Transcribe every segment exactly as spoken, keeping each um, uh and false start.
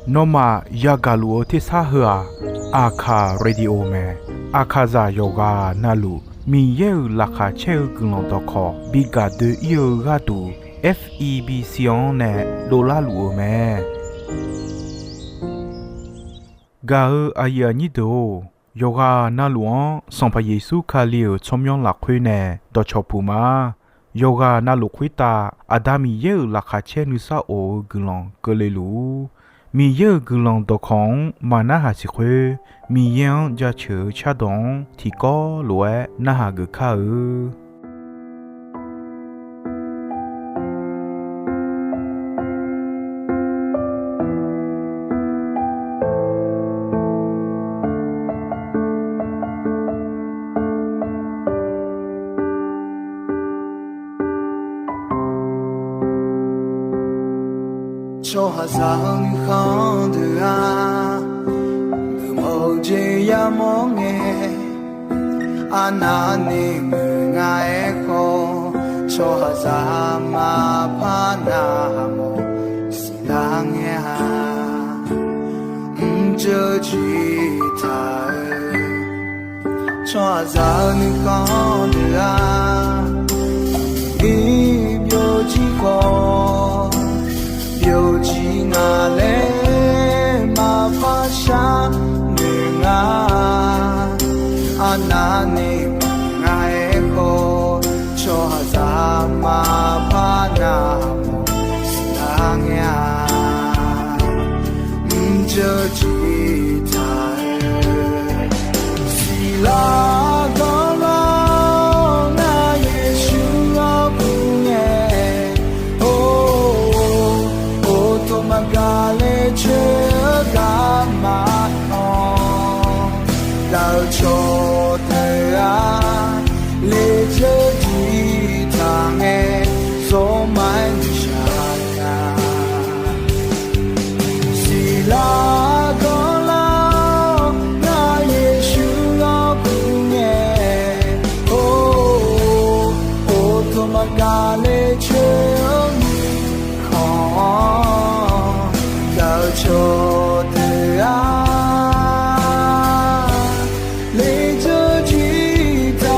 Nawmaf yagaq luf-eu tersar heu-aq, Aqkaq Radio mae. Aqkaqzaq yawqghaq navluf Miqyaer-euq laqkhaq caer-eu guiqlanq dawqkawq bi gaq doe-ir-eu gharduq, F E B C-anr nae dovlar luf-eu mae. Gaq-eu aqyuif aqnyir deuq-or, yawqghaq navluf-anr Sanqpaq Yeqsur Kali-euq tsawrmyanr lafkhoer nae dawqcawq puq ma. Yawqghaq navluf khoertav Aqda Miqyaer-euq laqkhaq caer nuisar of-eu guiqlanq keuvle luf-ur. Miqyaer-euq guiqlanq dawqkawq-anr maqnarhaq siq khoer, Miqyaer-anr jaceuq-eu cardawq-anr tiqkawv lof-aer narhaq geuf kar-eu. Tsawrhaqzaq-eu nuikhanr deuq-aq, meuq mawf-eu jeq yamawr ngae, arnavni meuq nga-aer khawf, tsawrhaqzaq maqpar navmawf siqlar ngae-a. Mrjeuv jiqtaq-eu tsawrhaqzaq-eu nuikhanr deuq-aq, iq byovjir khawf, byovjir nga laer maqpar sharnoeq nga. Arnavni meuq nga-aer khawf, tsawrhaqzaq maqpar navmawf siqlar ngae-a. Mrjeuv jiqtaq-eu siqlar ganr lar-awr, ngar Yeqsur-anr kur ngae, or, or, tawq maqgaq le coer-eu gar maqanr, gaq-eu cawqdeuq-aq, lefjeuv jiqtaq ngae, zawrma-aer nuishaq nya. Siqlar ganr lar-awr, ngar Yeqsur-anr kur ngae, or, or, tawq maqgaq le coer-eu mirkhanq-anr, gaq-eu cawqdeuq-aq, lefjeuv jiqtaq-eu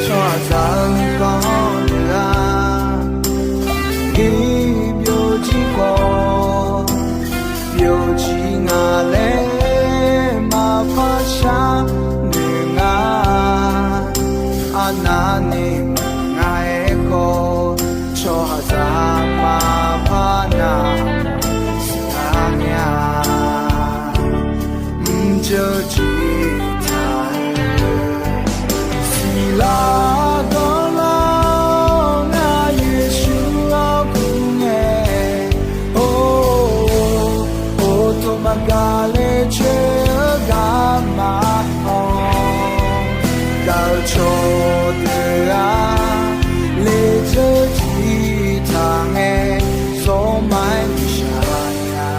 Tsawrhaqzaq-eu nuikhanr deuq-aq, iq byovjir khawf, byovjir nga laer maqpar sharnoeq nga. Arnavni meuq nga-aer khawf, tsawrhaqzaq maqpar navmawf siqlar ngae-a. Mrjeuv jiqtaq-eu siqlar ganr lar-awr, ngar Yeqsur-anr kur ngae, or, or, tawq maqgaq le coer-eu gar maqanr, gaq-eu cawqdeuq-aq, lefjeuv jiqtaq ngae, zawrma-aer nuishaq nya.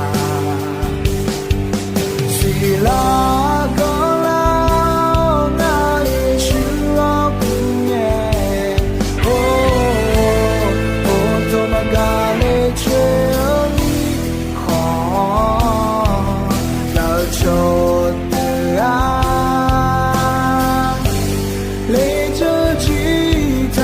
Siqlar ganr lar-awr, ngar Yeqsur-anr kur ngae, or, or, tawq maqgaq le coer-eu mirkhanq-anr, gaq-eu cawqdeuq-aq, lefjeuv jiq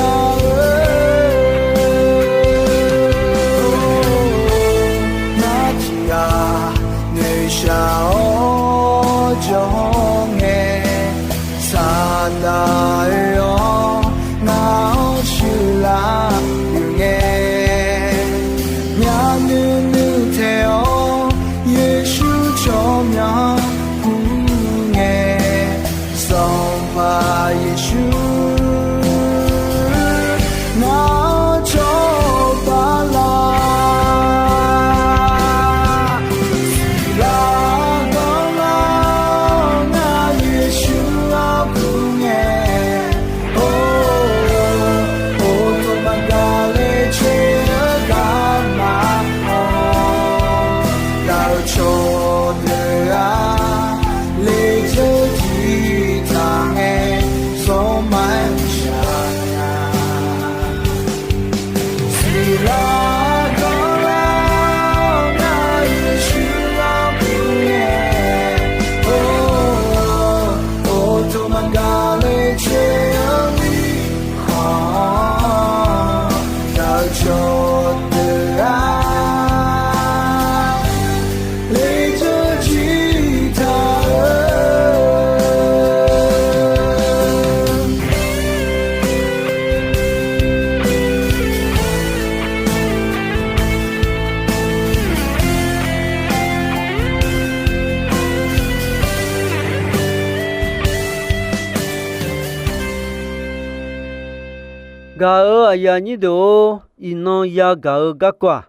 Gaq-euq aqyuif aqnyir deuq-or, iqnan yagaq-eu garkawv-aq,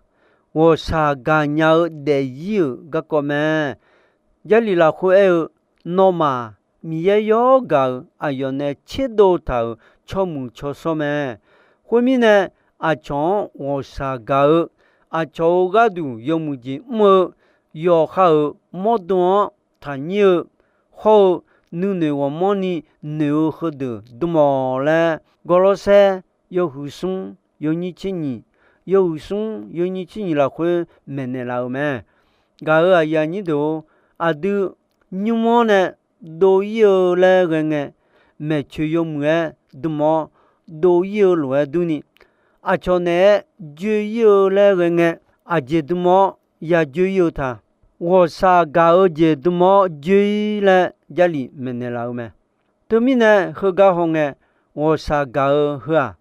ghawqshaq gaqnya-eu daefzir-euq garkawv mae. Jarlif lafkhoer aer-eu, nawmaf Miqyaer yawr gaq-euq aqyawf nae tserdov taq-euq tsawrmuiq tsawrshawr mae. Khoermirnae, aqcawq-anr ghawqshaq gaq-eu, aqcawq-euq gharduq yawmuiq jeq mr-eu, yawqha-euq mawrdo-anr taqnyir-eu, hawr-eu nuinoeq ghawqmanrni noeq-eu heudeuq dm-awq laer, Gawrlawrsaer yawhuiq smr yawnyir tser nyiq, yawhuiq smr yawnyir tser nyiq lafkhoer maeqnaeq laf-euq mae. Gaq-euq aqyuif aqnyir deuq-or, aqdui nymr-anr nae dov-ir-eu laer ghae ngae, maeqtsoeq yawmuiq-aer dm-awr dov-ir-eu lof-aer durni, aqcawq naeq-aer joe-ir-eu laer ghae ngae, aqjeq dm-awr ya joe-ir-eu ta. Ghawqshaq gaq-eu jeq dm-awr joe-ir laer Jarlif maeqnaeq laf-eu mae. Teumirnae, heugar hawngae, ghawqshaq gaq-eu heu-aq,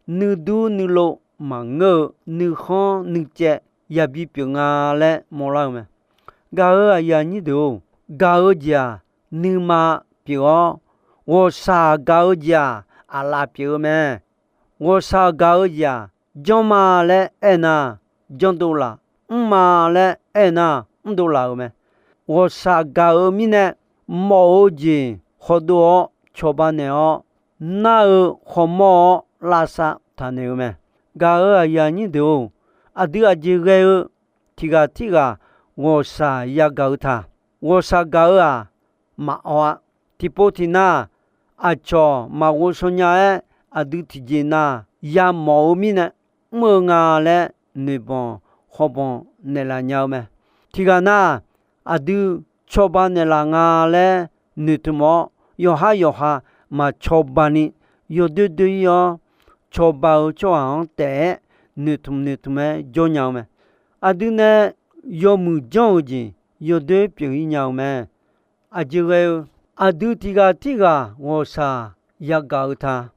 nuidur nuilov maqngeur-eu nuikhanr nuicaev yabi pyeuf nga laer mawrlar-eu mae. Gaq-euq aqyuif aqnyir deuq-or, gaq-eu jeq-aq, nuima pyeuf-awr, ghawqshaq gaq-eu jeq-aq, aqlaf pyeuf-eu mae. Ghawqshaq gaq-eu jeq-aq, janr ma laer aernar, janrdov laf, mr ma laer aernar, mrdov laf-euq mae. Ghawqshaq gaq-eu mirnae, mawf-eu jeq khawdov-awr cawba naeq-awr, nar-eu khawmawr-awr lavsav taqnaeq-eu mae. Gaq-euq aqyuif aqnyir deuq-or, aqdui aqjeq ghae-eu tiqghaq tirghaq ghawqshaq yagaq-eu ta. Ghawqshaq gaq-eu-aq, maqawv-a. Tiqpov tiqnav, aqcawq maqghov shaw nya-aer, aqdui tiqjeq nav yamawf-eu mirnae mr-eu nga laer noeqbanq khawbanq naeqlaf nya-eu mae. Tiqghaq nar, aqdui cawba naeqlaf nga laer noeqtmq-awr, yawqhar yawqha maqcawba ni yawdoer doer-ir-awr, cawba-eu tsawrhaq-anr taef-aer noeqtmq noeqtmq-aer jawr nya-eu mae. Aqdui nae yawmuiq janr-eu jeq yawdoer pyeuf-ir nya-eu mae. Aqjeq ghae-eu, aqdui tiqghaq tirghaq ghawqshaq yagaq-eu ta.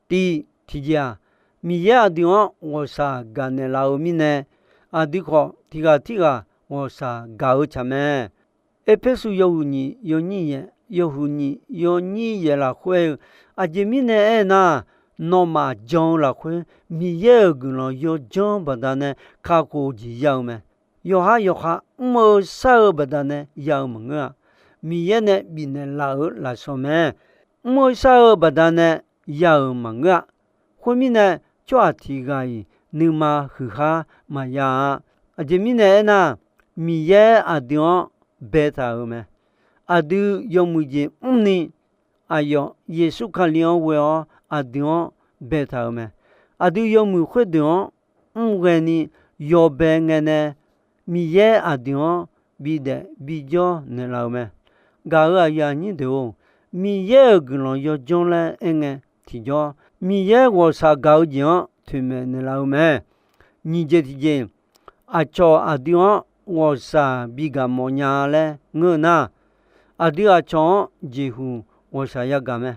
Tiv, tiqjeq-aq, Miqyaer aqdui-anr ghawqshaq gaqnaeq laf-eu mirnae, aqdui khawf tiqghaq tirghaq ghawqshaq gaq-eu tsaq mae. Erpersu yawhuiq nyiq yawnyir yaeq, yawhuiq nyiq yawnyir yaeq lafkhoer aer-eu, aqjeq mirnae aernar, nawmaf jan-eu lafkhoer Miqyaer-euq guiqlanq yawjanr baqdanae kakhof-eu jeq ya-eu mae. Yawqhar yawqha mr-eu shar-eu baqdanae ya-eu maqngeur-a. Miqyaer nae bifnaeq laf-euq lafsawq mae. Mr-eu shar-eu baqdanae ya-euq maqngeur-a. Khoermirnae, tsawrhaq tiqghaq-iq nuima huiqhar maqya-a. Aqjeq mirnae aernar, Miqyaer aqdui-anr baetaq-euq mae. Aqdui yawmuiq jeq mrni, aqyawf Yeqsur Kali-anr ghoe-awr aqdui-anr baetaq-euq mae. Aqdui yawmuiq khoerdeuq-anr mr ghaeni yawbae ngae nae, Miqyaer aqdui-anr bidaef bijawr naeqlaf-euq mae. Gaq-euq aqyuif aqnyir deuq-or, Miqyaer-euq guiqlanq yawjanr laer aerngae tiqjawr, Miqyaer ghawqshaq gaq-eu jeq-anr toeqmaeq naeqlaf-eu mae. Nyiq jeq tiqjeq, aqcawq aqdui-anr ghawqshaq bigaq mawfnya laer ngeur-eu nar, aqdui aqcawq-anr jeqhuq ghawqshaq yagaq mae.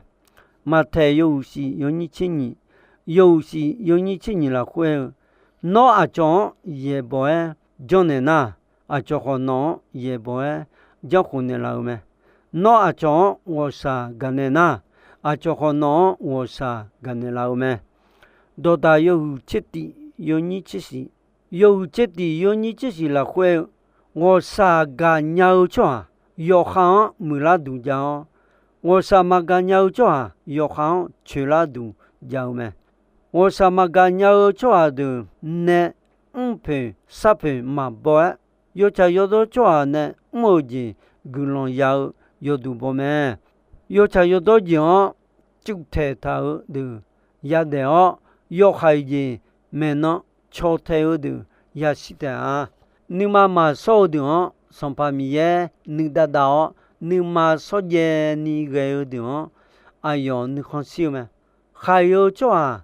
Maqtaeq yawhuiq shif yawnyir tser nyiq, yawhuiq shif yawnyir tser nyiq lafkhoer aer-eu, nawr aqcawq-anr yaeqbawq-aer janrnaeq nar, aqcawq khawf nawq-anr yaeqbawq-aer janrkhof naeqlaf-euq mae. Nawr aqcawq-anr ghawqshaq gaqnaeq nar, aqcawq khawf nawq-anr ghawqshaq gaqnaeq laf-eu mae. Dawqdaq yawhuiq tser tif yawnyir tser shif, yawhuiq tser tif yawnyir tser shif lafkhoer aer-eu, ghawqshaq gaqnya-eu tsawrhaq yawqha-anr muiqlar duq jav-awr, ghawqshaq maqgaq nya-eu tsawrhaq yawqha-anr coeqlar duq jav-eu mae. Ghawqshaq maqgaq nya-eu tsawrhaq deuq nae mrpoeq sharpoeq maqbaw-aer, yawtsaq yawdawr tsawrhaq nae mr-eu jeq guiqlanq ya-eu yawduq baw mae. Yawtsaq yawdawr jeq-anr cuvtaeq taq-eu deuq yadaef-awr, yawhaiq jeq maeqnan caw tae-eu deuq yashir taef-a. Nuima maqshawr-eu deuq-anr Sanqpaq Miqyaer nuidav dav-awr, nuima shawrjaev ni ghae-eu deuq-anr aqyawf nuikhanr shir-eu mae. Khaiq-eu tsawrhaq,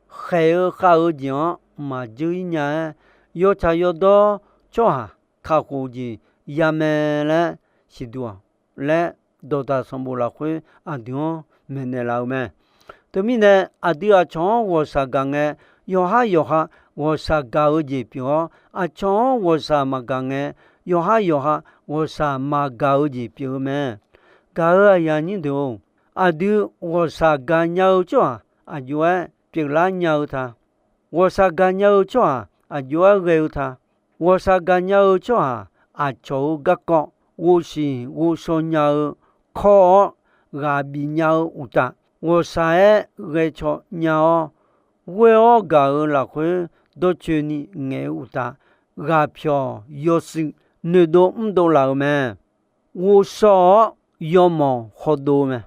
khaeq-eu khav-eu jeq-anr maqjeur-ir nya-aer, yawtsaq yawdawr tsawrhaq kakhof jeq ya mae laer siqduq-awq laer, dawqdaq sanqbof lafkhoer aqdui-anr maeqnaeq laf-eu mae. Teumirnae, aqdui aqcawq-anr ghawqshaq gaq ngae, yawqhar yawqha ghawqshaq gaq-eu jeq pyeuf-awr, aqcawq-anr ghawqshaq maqgaq ngae, yawqhar yawqha ghawqshaq maqgaq-eu jeq pyeuf-eu mae. Gaq-euq aqyuif aqnyir deuq-or, aqdui ghawqshaq gaqnya-eu tsawrhaq aqjox-aer pyeuflar nya-eu ta. Ghawqshaq gaqnya-eu tsawrhaq aqjox-aer ghae-eu ta. Ghawqshaq gaqnya-eu tsawrhaq aqcawq-euq garkawv ghovshiq ghovshaw nya-eu kawr-awr ghaq bif nya-eu uqtaf, ghawqshaq-aer ghae caw nya-awr, ghoer-awr gaq-euq lafkhoer dawrcoeni ngaeq-eu uqtaf, ghaqpyawq yawshuif noeqdov mrdov laf-euq mae. Ghovshaw-awr yawmawq hawdov-eu mae.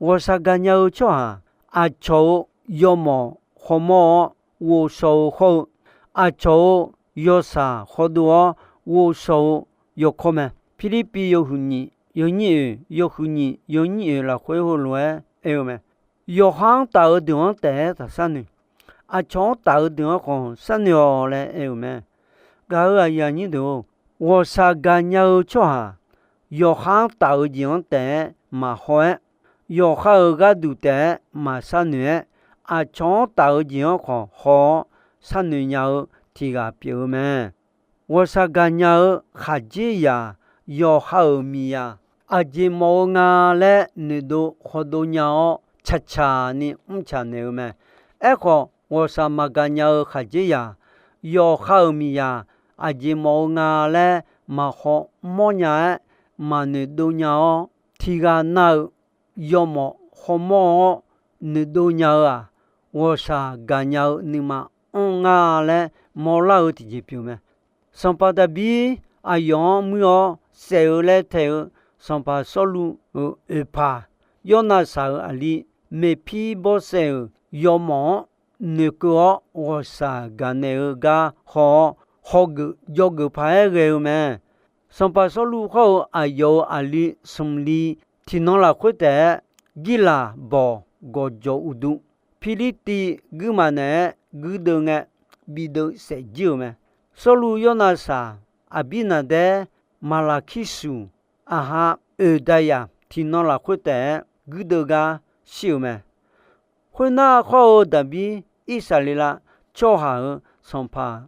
Ghawqshaq gaqnya-eu tsawrhaq aqcawq-euq yawmawq hawmawr-awr ghovshaw-eu hawr-eu, aqcawq-euq yawshaq hawdov-awr ghovshaw-eu yawkawr mae. Pirlirpiv yawhuiq nyiq yawnyir oeq, yawhuiq nyiq yawnyir oeq lafkhoer heulof-aer aer-eu mae. Yawqha-anr taf-eu deuq-anr taef-aer taqshar noeq. Aqcawq-anr taf-eu deuq-anr khawf sharnoeq-awq laer aer-eu mae. Gaq-euq aqyuif aqnyir deuq-or, ghawqshaq gaqnya-eu tsawrhaq yawqha-anr taf-eu jeq-anr taef-aer maqhaw-aer, yawqha-euq gharduq taef-aer maqshar noeq-aer, aqcawq-anr taf-eu jeq-anr khawf haw-awr sharnoeq nya-eu tiq ghaq pyeuf-eu mae. Ghawqshaq gaqnya-eu khaqdzerzaq yawqha-euq miqzaq aqjeq mawf-eu nga laer noeqdov hawdov nya-awr, caqcaq ni mrcaq naeq-eu mae. Aerkhawf, ghawqshaq maqgaqnya-eu khaqdzerzaq yawqha-euq miqzaq aqjeq mawf-eu nga laer maqhaw mawrnya-aer maqnoeqdov nya-awr, tiq ghaq nav-euq yawmawf hawmawr-awr noeqdov nya-eu-aq, ghawqshaq gaqnya-eu nuima anr nga laer mawrlar-eu tiqjeq pyeuf mae. Sanqpaq Daqbir aqyawf-anr muir-awr saef-eu laer tae-eu sanqpaq Sawrluv-euq oeqpaq, Yawrnavsaq-euq aqli Meqpirbawrsaev-euq yawmawf-anr noeqkeuv-awr ghawqshaq gaqnaeq-eu gar haw-awr, hawgeuf jawgeuf paq-aer ghae-eu mae. Sanqpaq Sawrluv hawr-eu aqyawf-euq aqli smq li tiqnan lafkhoer taef-aer Girlaqbawq gawqjawq uqduq, Pirlirtiv guirmaf naeq-aer guirdeuv ngae, bideuv saef jir-euq mae. Sawrluv Yawrnavsaq, Aqbirnaqdaer, Maqlaqkirsuq, aqha Oeqdayaq tiqnan lafkhoer taef-aer guirdeuv gar shir-euq mae. Khoernar, khawr-eu Daqbir Irsaqleqlav tsawrhaq-euq sanqpaq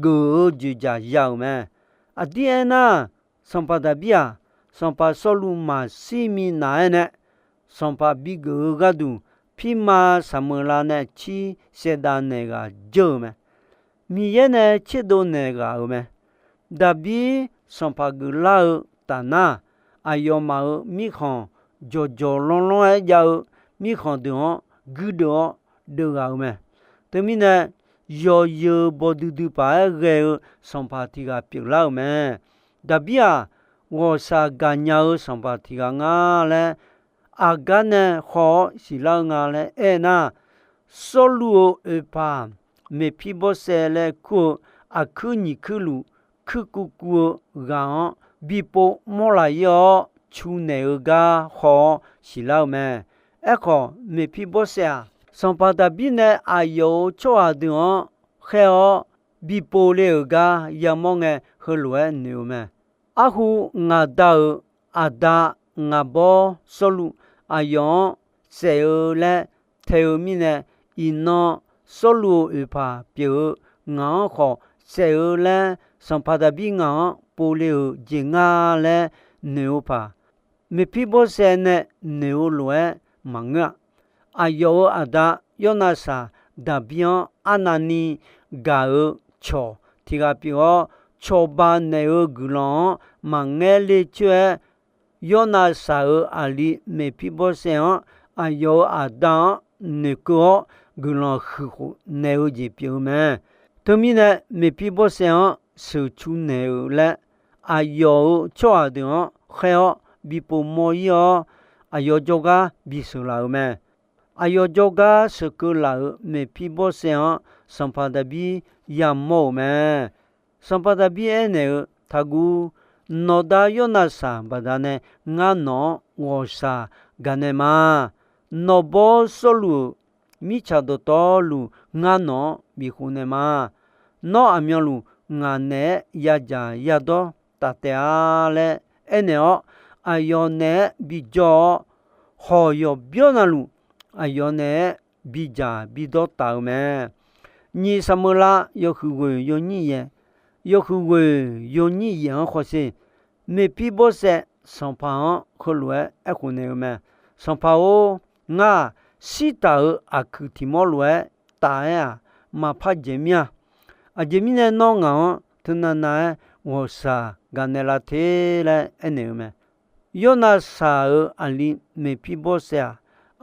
geuf-eu joeqjaq ya-euq mae. Aqdir aernar, sanqpaq Daqbir-aq, sanqpaq Sawrluv maqshir minav-aer nae, sanqpaq bigeuf-eu gharduq, pirma Saqmeuqlav nae cir saevdav naeq ghaq jeur-eu mae. Miqyaer nae tserdov naeq ghaq-euq mae. Daqbir sanqpaq geuflar-eu tafnar, aqyawfmaf-euq mirkhanq jawqjawq lanrlanr-aer jav-eu mirkhanq deuq-anr guirdeuv-awr deuv ghaq-euq mae. Teumirnae, yawzeu baw duidui paq-aer ghae-eu sanqpaq tiq ghaq pyeuflar-euq mae. Daqbir-aq, ghawqshaq gaqnya-eu sanqpaq tiq ghaq nga laer aqgar nae haw-awr siqlar-eu nga laer aernar, Sawrluv-euq oeqpaq Meqpirbawrsaev laer kur-eu aqkuir nyiq kuir luf kuir kuv kuv-eu ghaq-anr bipov mawrlaq-ir-awr cu naeq-eu gar haw-awr siqlar-eu mae. Aerkhawf, Meqpirbawrsaev-aq, sanqpaq Daqbir nae aqyawf-euq tsawrhaq deuq-anr khaer-awr bipov le-euq gar yamawr ngae, heulof-aer noeq-eu mae. Arhu ngaq da-euq aqda ngaq bawr Sawrluv aqyawf-anr saef-eu laer tae-eu mirnae, iqnan Sawrluv-euq oeqpaq pyeuf-eu ngaq-anr khawf saef-eu laer sanqpaq Daqbir ngaq-anr pov le-euq jeq nga laer noeq-eu paq, Meqpirbawrsaev nae noeq-eu lof-aer maqngeur-a. Aqyawf-euq aqda Yawrnavsaq Daqbir-anr arnavni gaq-eu cawq tiq ghaq pyeuf-awr, cawba naeq-eu guiqlanq-anr maqngaer le coer-aer, Yawrnavsaq-euq aqli Meqpirbawrsaev-anr aqyawf-euq aqda-anr noeqkeuv-awr guiqlanq huiqkhof naeq-eu jeq pyeuf-eu mae. Teumirnae, Meqpirbawrsaev-anr sheuqcu naeq-euq laer aqyawf-euq tsawrhaq deuq-anr khaer-awr bipov mawr-ir-awr, aqyawf jawrgar bisheuq laf-euq mae. Aqyawf jawrgar sheuqkeuv laf-euq Meqpirbawrsaev-anr sanqpaq Daqbir yamawr-euq mae. Sanqpaq Daqbir aernaeq-eu, Taqguv. Nawqda Yawrnavsaq baqdanae ngar nawq-anr ghawqshaq gaqnaeq ma. Nawqbawr Sawrluv-euq mirtsaq dawqtawvluf ngar nawq-anr bikhof naeq ma. Nawr aqmyanluf ngaq naeq-aer yadzaq yadawr taf taef-a laer aernaeq-awr, aqyawf naeq-aer bijawr-awr, hawq yawqbyawr navluf aqyawf naeq-aer bidzaq bidawr taf-eu mae. Nyiq Saqmeuqlav yawhuiq ghoeq yawnyir yaeq, yawhuiq ghoeq yawnyir yaeq-anr hawsher. Meqpirbawrsaev sanqpaq-anr heulof-aer aerkhof naeq-eu mae. Sanqpaq-or, ngar-aq, shirtaq-euq aqkuiq tiq mawr lof-aer taf-aer-aq, maqpar dzaeq mir-a. Aqjeq mirnae nawr ngaq-anr teunav nav-aer ghawqshaq gaqnaeq la te laer aernaeq-eu mae. Yawrnav shaq-euq aqli Meqpirbawrsaev-aq,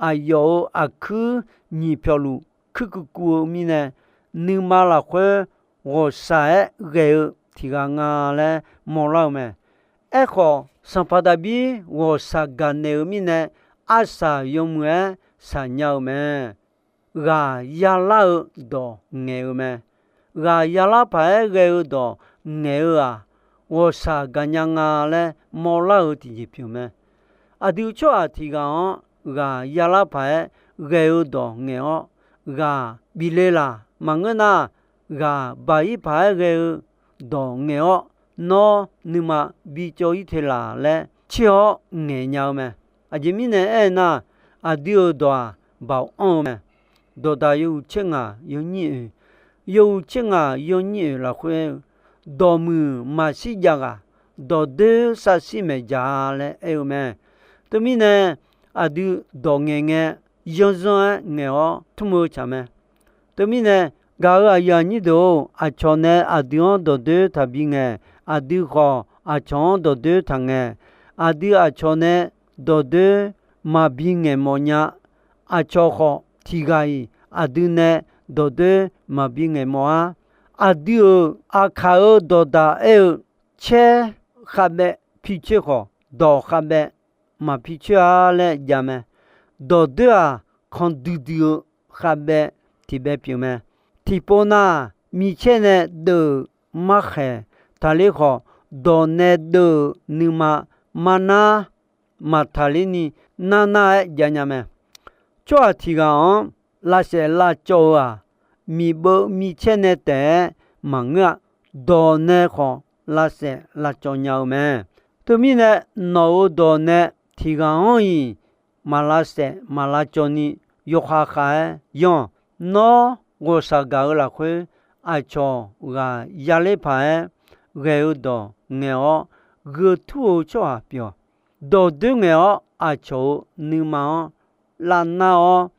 aqyawf-euq aqkuir nyiq pyawqluf kuir kuv kuv-eu mirnae, nuima lafkhoer ghawqshaq-aer ghae-eu tiq ghaq nga laer mawrlar-eu mae. Aerkhawf, sanqpaq Daqbir ghawqshaq gaqnaeq-eu mirnae, arsaq yawmuiq-aer shaqnya-eu mae. Ghaq yalar-eu dawq ngaeq-eu mae. Ghaq yalar paq-aer ghae-eu dawq ngaeq-eu-aq, ghawqshaq gaqnya nga laer mawrlar-eu tiqjeq pyeuf mae. Aqdui tsawrhaq tiq ghaq-anr ghaq yalar paq-aer ghae-eu dawq ngaeq-awr, ghaq bif le laq maqngeur nar, ghaq baq-ir paq-aer ghae-eu dawq ngaeq-awr, nawr nuima bicawv-ir te laq laer tser-awr ngaeq nya-eu mae. Aqjeq mirnae aernar, aqdui-euq dawq-aq, baoq anr-eu mae. Dawqdaq yawhuiq tser ngaq yawnyir oeq, yawhuiq tser ngaq yawnyir oeq lafkhoer, dawqmuiq maqshir jav ghaq, dawqdoer savshir maeq dzaq-a laer aer-eu mae. Teumirnae, aqdui dawq ngaeq ngae, zanrzanr-aer ngaeq-awr tmr-eu tsaq mae. Teumirnae, gaq-euq aqyuif aqnyir deuq-or, aqcawq nae aqdui-anr dawqdoer taqbi ngae, aqdui khawf aqcawq-anr dawqdoer taq ngae, aqdui aqcawq nae dawqdoer maqbi ngaeq mawf nya. Aqcawq khawf tiq ghaq-iq aqdui nae dawqdoer maqbi ngaeq mawf-ar. Aqdui-euq aqkaq-euq dawqdaq aer-eu, caer khavbaev picoer khawf, dawq khavbaev maqpicoer-a laer jav mae. Dawqdoer-aq, kandui dui-eu khavbaev tiq baev pyeuf mae. Tiqpov nar, micaer nae deuv-euq markhaeq taqler khawf, dawq nae deuv-euq nuima marnar maqtaqler ni, narnar-aer jav nya mae. Tsawrhaq tiq ghaq-anr lavsaef lavcawv-eu-aq, miqbeuv micaer nae taef-aer maqngeur-a. Dawq nae khawf lavsaef lavcawv nya-eu mae. Teumirnae, nawq-euq dawq nae tiq ghaq-anr-iq maq lavsaef maq lavcawv ni, yawkhav khav-aer yanr-awq. Nawr ghawqshaq gaq-eu lafkhoer, aqcawq ghaq yaler paq-aer ghae-eu dawq ngaeq-awr, gheu tur-eu tsawrhaq pyeuf-awq. Dawqdoer ngaeq-awr aqcawq-euq nuima-anr lavnar-awr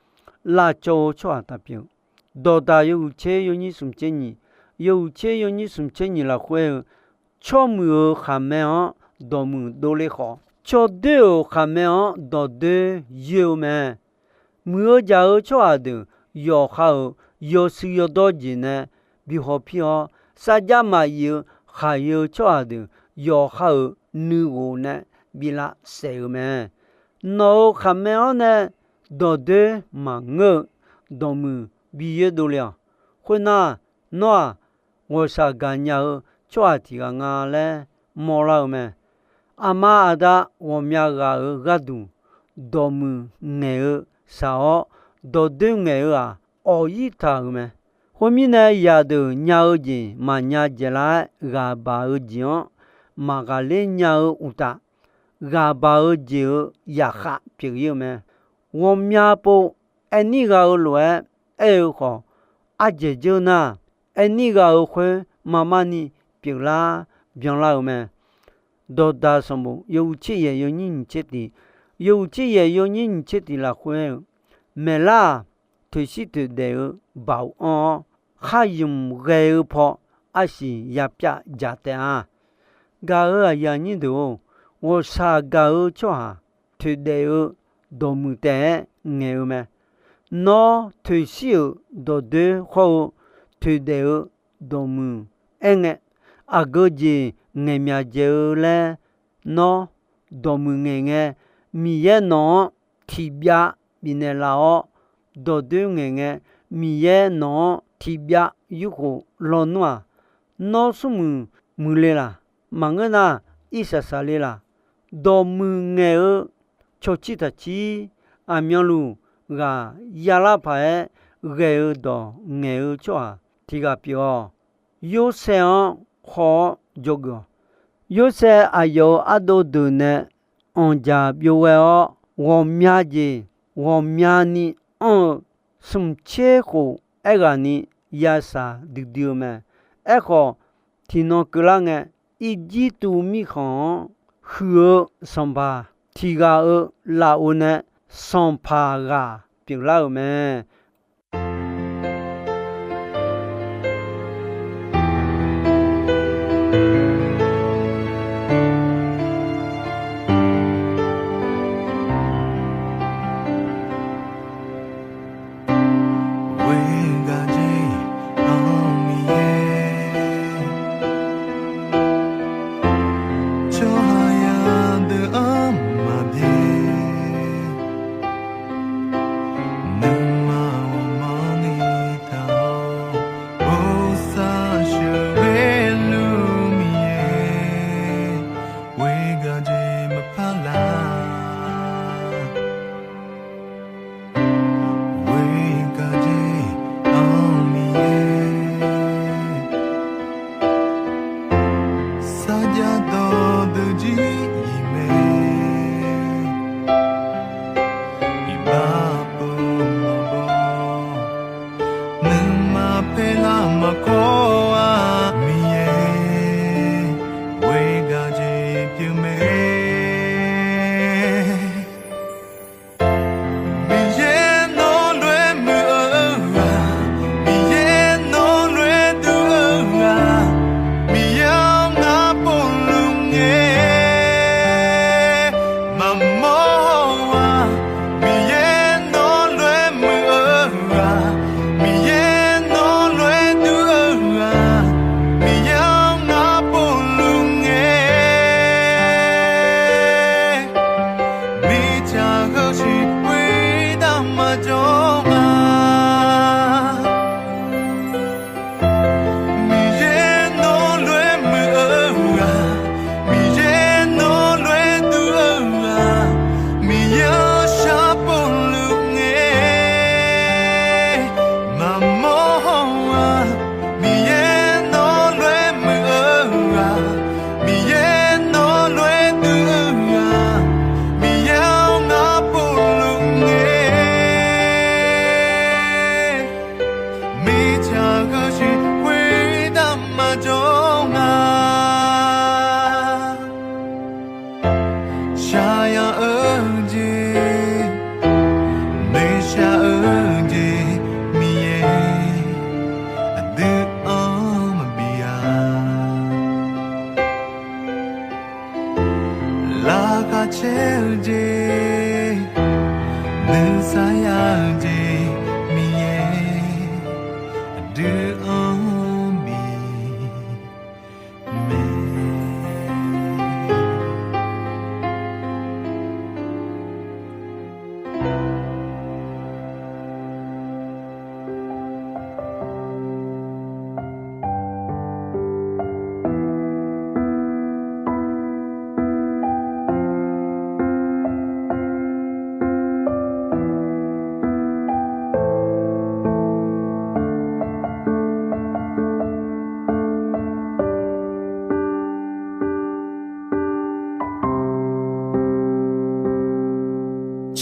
lavcawv-eu tsawrhaq taqpyeuf. Dawqdaq yawhuiq tser yawnyir smq tser nyiq, yawhuiq tser yawnyir smq tser nyiq lafkhoer-eu, tsawrmuiq-euq khaqmae-anr dawqmuiq dovle khawf, tsawrdoer-euq khaqmae-anr dawqdoer yoer-eu mae. Muiq-eu jaq-eu tsawrhaq deuq yawqha-euq yawshuif yawdawr jeq nae bi hawpir-awr, sarjax maqyif-eu khaqyae-eu tsawrhaq deuq yawqha-euq nuighof nae bi lavsaef-eu mae. Nawq-euq khaqmae-anr nae dawqdoer maqngeur-eu dawqmuiq bi yoer dovle-awq. Khoernar, nawr-aq, ghawqshaq gaqnya-eu tsawrhaq tiq ghaq nga laer mawrlar-eu mae. Aqma aqda ghawqmya ghaq-euq gharduq dawqmuiq ngaeq-eu shaq-awr, dawqdoer ngaeq-eu-aq, awq-ir taq-euq mae. Khoermirnae, yaqdeuq nya-eu jeq maqnya dzaeqlar-aer ghaqbaq-eu jeq-anr maqghaqler nya-eu uqtaf, ghaqbaq-eu jeq-euq yaqkhav pyeuf-ir-eu mae. Ghawqmya pov aerni ghaq-eu lof-aer aer-eu khawf, ardzaeq dzeur nar, aerni ghaq-euq khoer marmar ni pyeuflar byanlar-eu mae. Dawqdaq sanqbof yawhuiq tser yaef yawnyir nyiq tser tiq, yawhuiq tser yaef yawnyir nyiq tser tiq lafkhoer-eu, maeqlar-aq, toeqshir toeqdaef-eu baoq anr-awr, khar ymq ghae-eu paw arsiq yapyav dzaq taef-a. Gaq-euq aqyuif aqnyir deuq-or, ghawqshaq gaq-eu tsawrhaq toeqdaef-eu dawqmuiq taef-aer ngaeq-eu mae. Nawr toeqshir-euq dawqdoer hawr-eu toeqdaef-eu dawqmuiq aerngae, aqgeu jeq ngaeqmyaq dzaeq-eu laer, nawr dawqmuiq ngaeq ngae, Miqyaer nawq-anr tiqbyav bifnaeq laf-awr, dawqdoer ngaeq ngae, Miqyaer nawq-anr tiqbyav yurkhof lawnmr-aq, nawr smrmuiq muiqle laq? Maqngeur nar, irsaq saqle laq? Dawqmuiq ngaeq-eu cawqcir taqcir, aqmyanluf ghaq yalar paq-aer ghae-eu dawq ngaeq-eu tsawrhaq tiq ghaq pyeuf-awq. Yorsaev-anr haw-awr dzawgeuf-awq. Yorsaev aqyawf-euq ardov deuq nae anqdzaq byov-aer-awr, ghawqmya jeq ghawqmyani anr-eu smq tser khof aerghaqni yashaq duidui-eu mae. Aerkhawf, tiqnan keuvlar ngae, Irjirtuv mirkhanq-anr huiq-eu sanqpaq tiq ghaq-euq lafov nae sanqpaq ghaq pyeuflar-euq mae. dawqdui jir-iq mae. Iqbax pov maqbaw, nuima paerlar maqkawr-a, Miqyaer ghoer gaq jeq pyeuf mae. Miqyaer nawr lof-aer muiq-eu ghaq, Miqyaer nawr lof-aer duq-eu ghaq, Miqyaer-awr ngar povluf ngae maqmawr-a. Miqyaer nawr lof-aer muiq-eu ghaq, Miqyaer nawr lof-aer duq-eu ghaq, Miqyaer-awr ngar povluf ngae, mirtsaq heusiq khoertav maqjawr nga. Miqyaer nawr lof-aer muiq-eu ghaq, Miqyaer nawr lof-aer duq-eu ghaq, Miqyaer-awr shar povluf ngae maqmawr-a. Miqyaer nawr lof-aer muiq-eu ghaq, Miqyaer nawr lof-aer duq-eu ghaq, Miqyaer-awr ngar povluf ngae, mirtsaq heusiq khoertav maqjawr nga. Shaqyaq-eu jeq, noeqshaq-eu jeq, Miqyaer aqdui-anr maqbi-a. Laqkhaq caer-eu jeq, nuisar ya-eu jeq, Miqyaer aqdui-anr bi mae.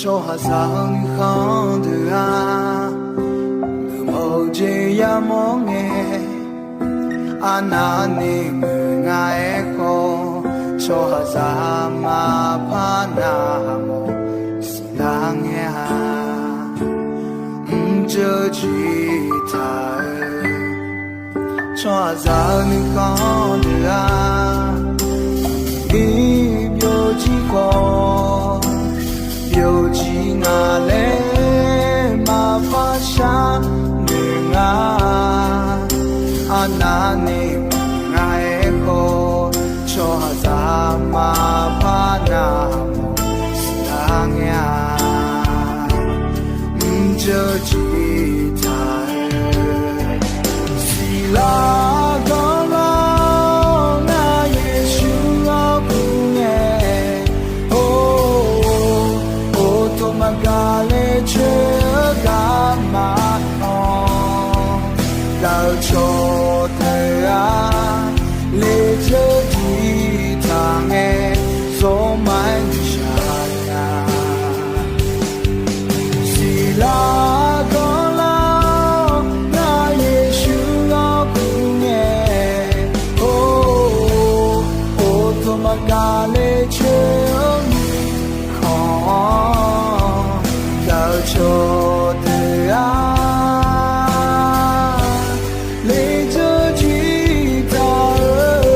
Tsawrhaqzaq-eu nuikhanr deuq-aq, geufmawf-eu jeq yamawr ngae, arnavni muiq nga aerkhawf, tsawrhaqzaq maqpar navmawf siqlar ngae-a. Mrjeuv jiq taq-eu tsawrhaqzaq-eu nuikhanr deuq-aq, iq byovjir khawf, byovjir nga laer maqpar sharnoeq nga. Arnavni muiq nga aerkhawf, tsawrhaqzaq maqpar navmawf siqlar ngae-a. Mrjeuv jiq taq-eu siqlar ganr lar-awr, ngar Yeqsur-anr kur ngae, or, or, tawq maqgaq le coer-eu garma anr, daq-eu cawqdeuq-aq, lejeur diq taq ngae, zawr ma-aer nuishaq nya. Siqlar ganr lar-awr, ngar Yeqsur-anr kur ngae, or, or, tawq maqgaq le coer-eu mirkhanq-anr, daq-eu cawqdeuq-aq, lejeur jiq taq-eu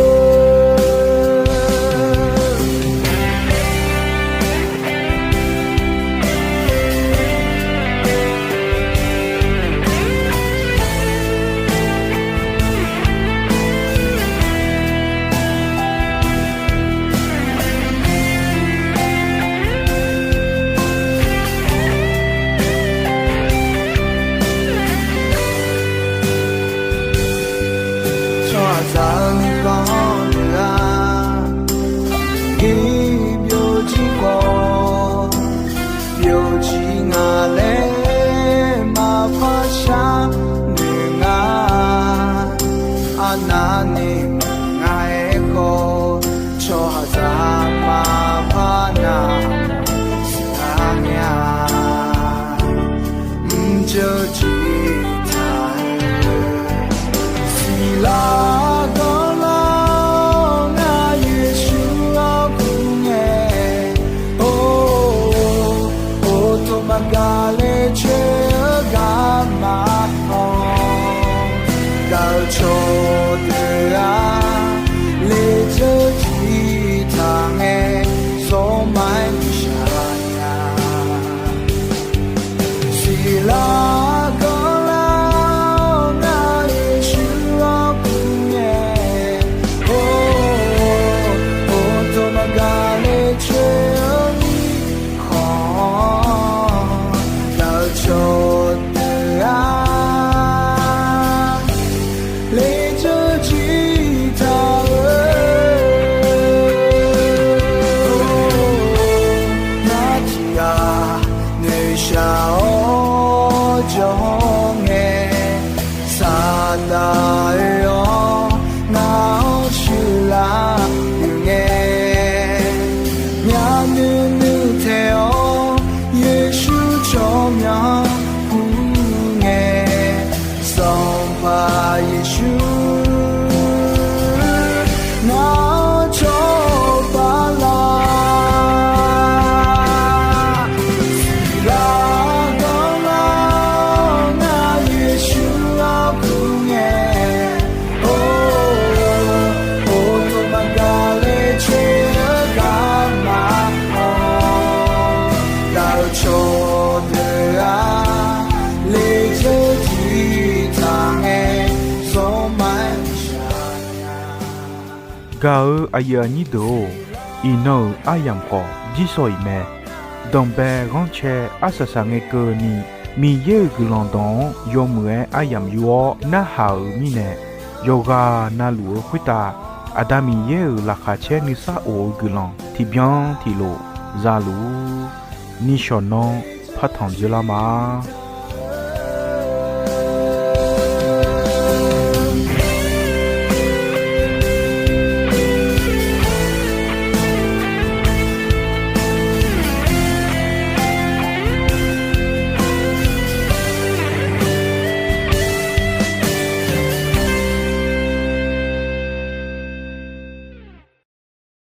Gaq-eu aqyuif aqnyir deuq-or, iqnan-euq aryamq khawf jirsawq iq mae. Danqbae ghanrcae arsaq saqngae keuvni, Miqyaer-euq guiqlanq dawq-anr yawmuiq-aer aryamq yur-awr narhaq-euq mirnae, yawqghaq navluf-eu khoertav Aqda Miqyaer-euq laqkhaq caer nuisar of-eu guiqlanq tiqbyan tiqlof za luf-ur. Nishawq nanr partanq dzoerlar ma.